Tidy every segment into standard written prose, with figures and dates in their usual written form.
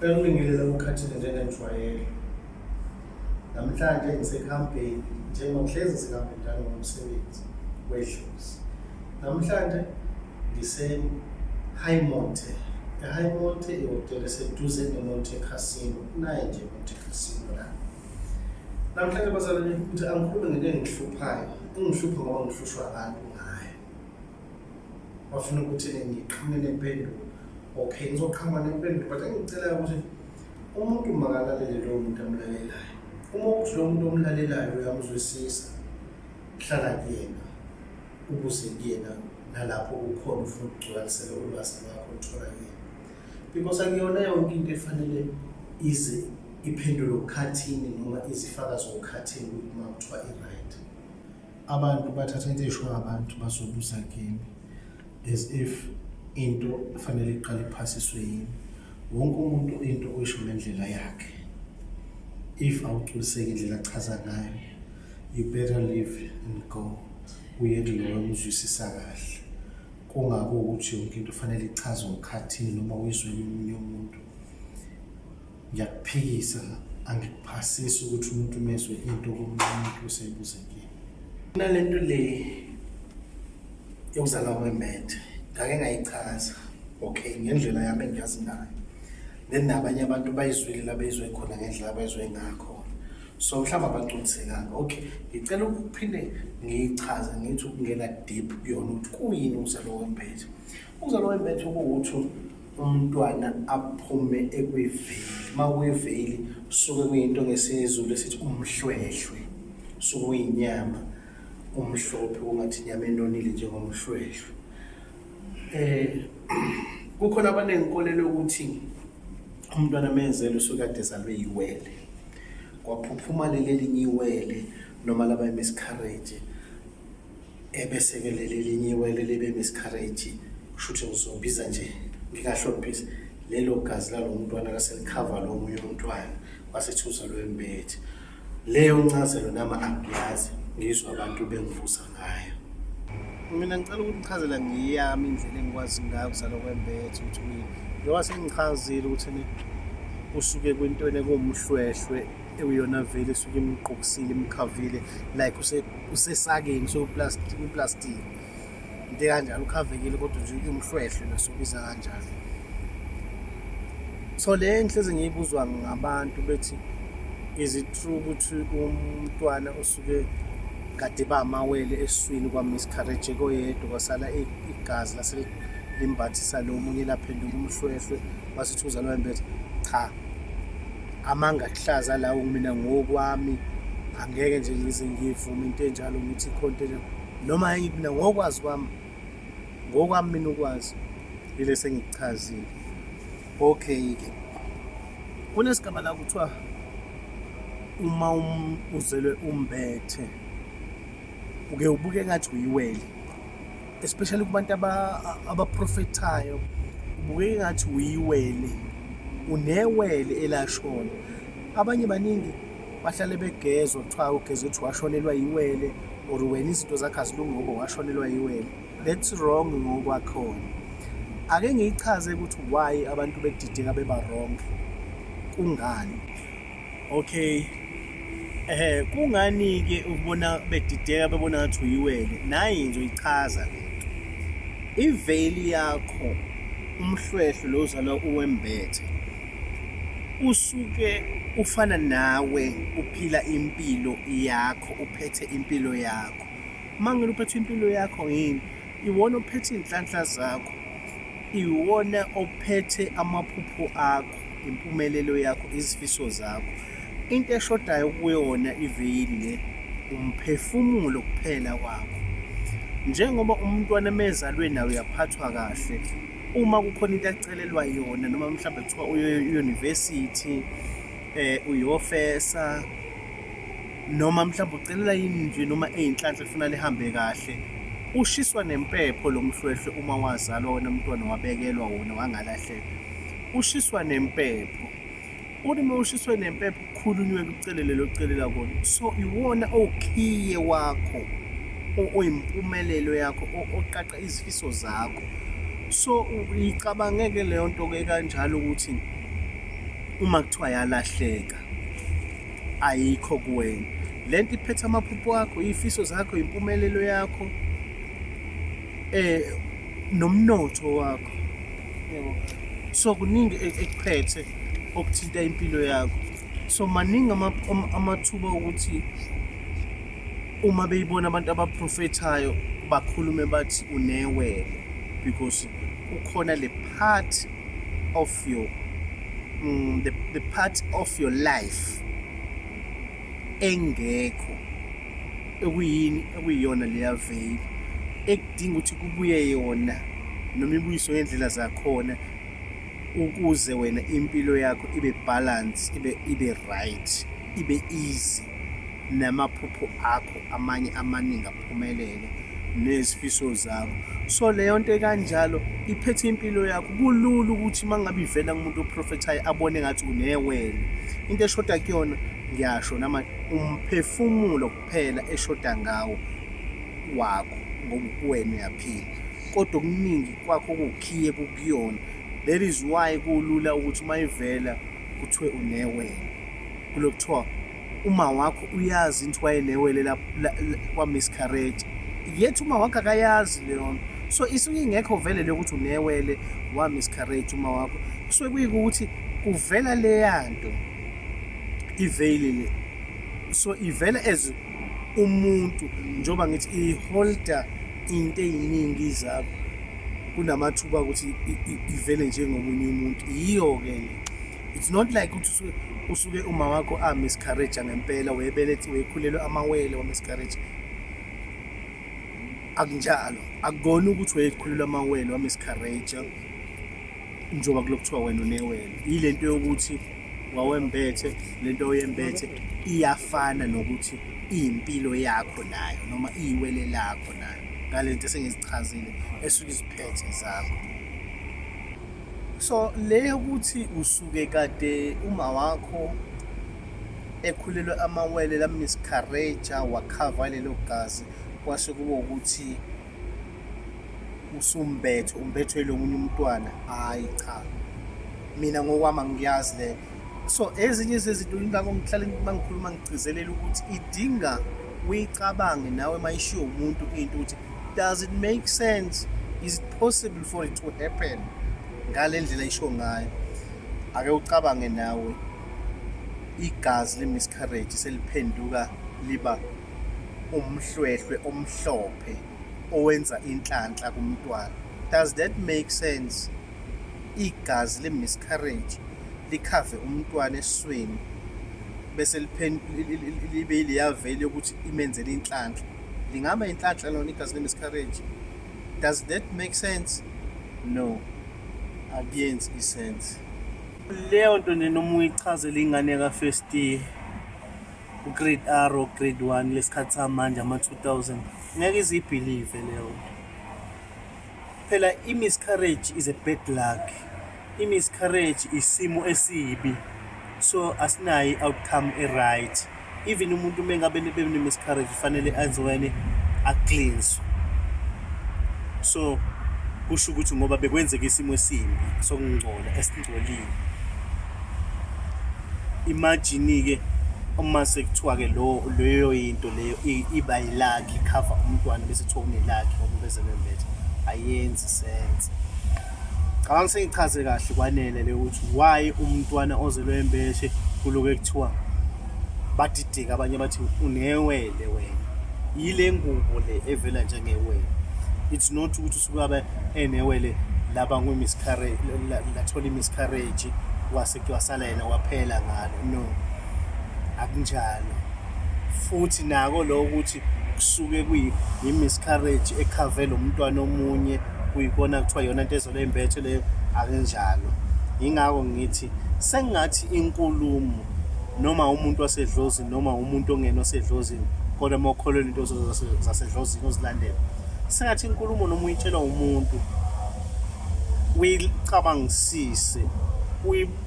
Ngibingelela ukhathini njengenjwayelo. Namhlanje ngisekuhambeni njengoba ngihlezi ngisekuhambeni njalo ngomsebenzi wedlozi. Namhlanje ngise-Highmonte. E-Highmonte ihhotela eseduze neMonte Cassino. Nayi nje iMonte Cassino la. Namhlanje bazalwane ukuthi angikhulume ngento engihluphayo. Ingihlupha ngoba ngihlushwa abantu ngayo. Bafuna ukuthi ngiqhamuke nempendulo. Okay, ngizoqhamuka nempendulo but engicelayo ukuthi umuntu makalalele lowo muntu amlalelayo. Uma ukuthi lo muntu omlalelayo uyamzwisisa, hlala kuyena, ubuze kuyena nalapho ukhona ufuna ukugcwalisela ulwazi lwakho oluthola kuyena. Because akuyona yonke into efanele ize iphendulwe ukhathini noma izifakazo ukhathini ukuthi uma kuthiwa i-right. Abantu bathatha into eshiwo abantu bazobuza kimi as if into kufanele iqale iphasiswe yimi. Wonke umuntu into uyisho ngendlela yakhe. If awugculiseki indlela achaza ngayo, you better leave and go uye kuloyo omzwisisa kahle. Kungabi ukuthi yonke into kufanele ichazwe ukhathini noma uyizwe komunye umuntu. Ngiyakuphikisa, angikuphasisi ukuthi umuntu mezwe into komunye umuntu useyibuze kimi. Nale nto le yokuzalwa kwembethe ngake ngayichaza okay ngendlela yami engiyazi ngayo, then nabanye abantu bayizwile la beyizwe khona ngendlela abayizwe ngakhona, so mhlawumbe abagculisekanga. Okay, ngicela ukuphinde ngiyichaze ngithi ukungena deep kuyona ukuthi kuyini ukuzalwa kwembethe. Ukuzalwa kwembethe kuwukuthi umntwana aphume ekwiveyili. Uma kuwiveyili suke kuyinto ngesiZulu esithi umhlwehlwe, suke uyinyama umhlophe kungathi inyama enonile njengomhlwehlwe. Kukhona abanenkolelo yokuthi umntwana menzele usuke kade ezalwe yiwele, kwaphuphuma leli elinye iwele noma laba i-miscarriage, ebese-ke leli elinye iwele libe miscarriage. Kusho ukuthi ngizobiza nje ngingahloniphisi lelo gazi lalo mntwana laselikhava lo munye umntwana wasethi uzalwe embethe. Leyo ncazelo nami angiyazi, ngizwa abantu bengivusa ngayo. Mina ngicela ukunichazela ngeyami indlela engikwazi ngayo ukuzalwa kwembethe ukuthi kuyini. Njengoba sengichazile ukuthi usuke kwintweni ekuwumhlwehlwe ekuyona vele esuke imgqokisile imkhavile like usesakeni soplastiki into ekanjalo, ukhavekile kodwa nje umhlwehlwe nasobiza kanjalo. So le ngihlezi ngiyibuzwa ngabantu bethi is it true ukuthi umntwana osuke kade bamawele esiswini kwa-miscarriage koyedwa kwasala igazi lase limbathisa lo omunye laphenduka umhlwehlwe wasithi uzalwa embethe? Cha, amanga kuhlaza lawo. Mina ngokwami angeke nje ngize ngivume into enjalo, ngithi ikhona into enjalo noma mina ngokwazi kwami, ngokwami mina ukwazi ile sengikuchazile. Okay-ke, kunesigaba la kuthiwa uma uzelwe umbethe uke ubuke engathi uyiwele, especially kubantu abaprofethayo, ubukeka engathi uyiwele, unewele elashona. Abanye baningi bahlale begezwa, kuthiwa ugeze ukuthi washonelwa yiwele or wena izinto zakho azilungi ngoba washonelwa yiwele. That's wrong ngokwakhona. Ake ngiyichaze ukuthi why abantu bedideka beba wrong, kungani. Okay, kungani-ke ukubona bedideka bebona ngathi uyiwele? Nayi ngizoyichaza le nto. Iveyili yakho, umhlwehlwe lo ozalwa uwembethe, usuke ufana nawe uphila impilo yakho, uphethe impilo yakho. Uma ngena uphethe impilo yakho yini? Iwona ophethe iy'nhlanhla zakho, iwona ophethe amaphupho akho, impumelelo yakho, izifiso zakho. Into eshodayo kuyona iveyili le umphefumulo kuphela wakho. Njengoba umntwana mezalwe nawe uyaphathwa kahle, uma kukhona into acelelwa yona noma mhlawumbe kuthiwa uye e-university, uyofesa noma mhlawumbe ucelela yini nje noma eyinhlanhla efuna lihambe kahle, ushiswa nempepho lo mhlwehlwe. Uma wazalwa wena mntwana wabekelwa wona wangalahleka, ushiswa nempepho. Uthi uma ushiswe nempepho kukhulunywe kucelele lokucelela kona, so iwona okhiye wakho oyimpumelelo yakho oqaqa izifiso zakho. So icabangeke leyo nto ke kanjalo ukuthi uma kuthiwa yalahleka ayikho kuwena, lento iphethe amaphupho akho, iy'fiso zakho, impumelelo yakho, nomnotho wakho, yebo. So kuningi ekuphethe okuthinta impilo yakho. So maningi amathuba okuthi uma beyibona abantu abaprofethayo bakhulume bathi unewele, because kukhona le part of your the part of your life engekho, ekuyini, ekuyiyona leya veil ekudinga ukuthi kubuye yona noma ibuyiswe ngendlela zakhona ukuze wena impilo yakho ibe balance, ibe right, ibe easy, namaphupho akho amanye amaningi aphumelele, nezifiso zakho. So leyo nto ekanjalo iphethe impilo yakho. Kulula ukuthi uma ngabe ivela kumuntu oprofethayo abone ngathi unewele. Into eshoda kuyona, ngiyasho nama, umphefumulo kuphela eshoda ngawo wakho, ngoba kuwena uyaphila, kodwa okuningi kwakho kuwukhiye kukuyona. That is why kulula ukuthi uma ivela kuthiwe unewele, kulokuthiwa uma wakho uyazi into wayenewele kwa-miscarriage, yet uma wakho akayazi leyo nto. So isuke ingekho vele leyo ukuthi unewele wa-miscarriage uma wakho. Kusuke kuyikuthi kuvela leya nto, i-veil le. So ivela as umuntu, njengoba ngithi i-holder into ey'ningi zakho, kunamathuba ukuthi ivele njengomunye umuntu. Yiyo-ke le, it's not like ukuthi usuke uma wakho a-miscarriage ngempela, webelethe, wekhulelwe amawele, wa-miscarriage. Akunjalo, akukona ukuthi wayekhulelwe amawele wa-miscarriage njengoba kulokhu kuthiwa wena unewele. Yile nto yokuthi wawembethe, lento oyembethe iyafana nokuthi iyimpilo yakho nayo, noma iyiwele lakho nayo, ngale nto esengizichazile esuke iziphethe zakho. So le yokuthi usuke kade uma wakho ekhulelwe amawele, la-miscarriage, wakhava lelo gazi, kwase kuba ukuthi usumbethe, umbethwe lo munye umntwana, hhayi cha, mina ngokwami angiyazi leyo. So ezinye zezinto, ingakho ngihlale uma ngikhuluma ngigcizelela ukuthi idinga uyicabange nawe uma ishiwo umuntu into ukuthi does it make sense, is it possible for it to happen ngale ndlela isho ngayo. Ake ucabange nawe, igazi le-miscarriage seliphenduka liba umhlwehlwe omhlophe owenza inhlanhla kumntwana. Does that make sense? Igazi le-miscarriage likhave umntwana esiswini, bese libe yileya veil yokuthi imenzele inhlanhla. Lingaba inhlanhla lona igazi le-miscarriage? Does that make sense? No, akuyenzi i-sense leyo nto nje. Noma uyichazele ingane ka-first year, u-grade R or grade 1 lesikhathi samanje, ama-2000, ngeke ize i-believe leyo nto. Phela i-miscarriage is a bad luck, i-miscarriage isimo esibi, so asinayo i-outcome e-right. Even umuntu uma engabe bene-miscarriage kufanele enziweni? A-cleanswe. So kusho ukuthi ngoba bekwenzeka isimo esimbi sokungcola, esingcolile. Imagine-ke uma sekuthiwa-ke lo leyo yinto leyo iba yi-luck, ikhava umntwana, bese kuthiwa une-luck ngoba ubezelwe embethe. Ayenzi sense. Cabanga sengichaze kahle kwanele le ukuthi why umntwana ozelwe embethe kuloke kuthiwa, badideka abanye bathi unewele wena. Yile ngubo le evela njengewele. It's not ukuthi usuke abe enewele laba kwi-miscarriage, lathola i-miscarriage, wase wasala yena, waphela ngalo. No, akunjalo. Futhi nako lo ukuthi kusuke kuyi-miscarriage ekhave lo mntwana omunye, kuyikona kuthiwa iyona nto ezelwe embethe leyo, akunjalo. Yingakho ngithi sengathi inkulumo noma umuntu wasedlozini noma umuntu ongena wasedlozini, kodwa uma ukholelwa into zasedlozini uzilandele, sengathi inkulumo noma uyitshelwa umuntu uyicabangisise,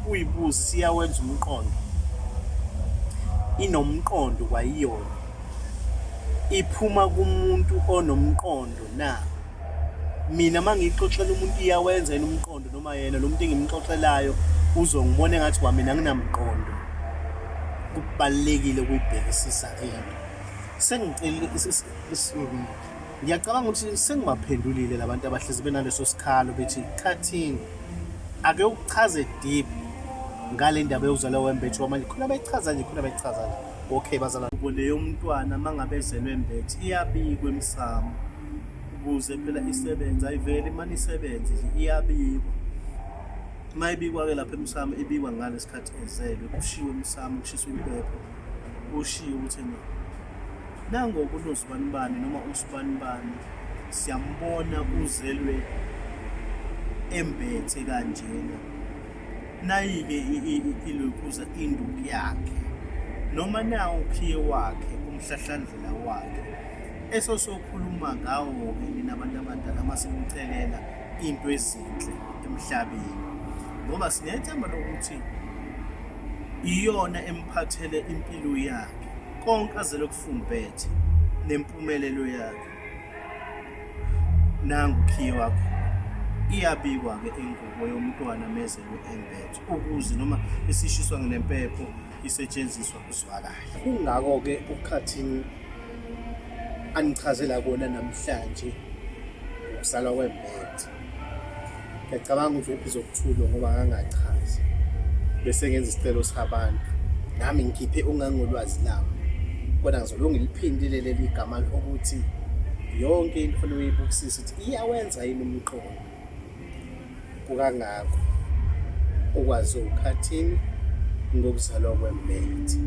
uyibuze, siyawenza umqondo, inomqondo kwayiyona, iphuma kumuntu onomqondo na? Mina uma ngiyixoxela umuntu iyawenza yini umqondo noma yena lo muntu engimxoxelayo uzongibona engathi kwamina nginamqondo. Kubalulekile ukuyibhekisisa into. Sengicela ngiyacabanga ukuthi sengibaphendulile labantu abahlezi benaleso sikhalo bethi Khathini ake ukuchaze deep ngale ndaba yokuzalwa wembethe kwamanje khona bechaza nje khona bechaza nje. Okay bazalwane, leyo mntwana mangabe ezelwe embethe iyabikwa emsamo ukuze phela isebenze, ayiveli imane isebenze nje, iyabikwa. Uma ibikwa-ke lapha emsamo ibikwa ngalesikhathi ezelwe, kushiwo emsamo, kushiswa impepho, kushiwo ukuthi ena nangoku unozibanibani noma usibanibani siyambona uzelwe embethe kanjena. Nayi-ke ilokhuza induku yakhe noma nawu ukhiye wakhe umhlahlandlela wakhe esosokhuluma ngawo-ke nina abantu abadala uma simcelela into ezinhle emhlabeni ngoba sinethemba lokuthi iyona emphathele impilo yakhe konke azele kufumbethe nempumelelo yakhe. Nangu ukhiye wakho. Iyabikwa-ke ingubo yomntwana mezelwe embethe ukuze noma isishiswa nempepho isetshenziswa kuzwakale. Kungakho-ke uKhathini anichazela kona namhlanje ngokusalwa kwembethe. Ngiyacabanga ukuthi uphi zokuthulwa ngoba ngangachazi bese ngenza isicelo sabantu nami ngikhiphe ungangolwazi lami kodwa ngizolunga ngiliphindile leli gama ukuthi yonke into kufanele uyibukisise ukuthi iyawenza yini umqondo kukangako okwazi ukhathini ngokuzalwa kwembethe.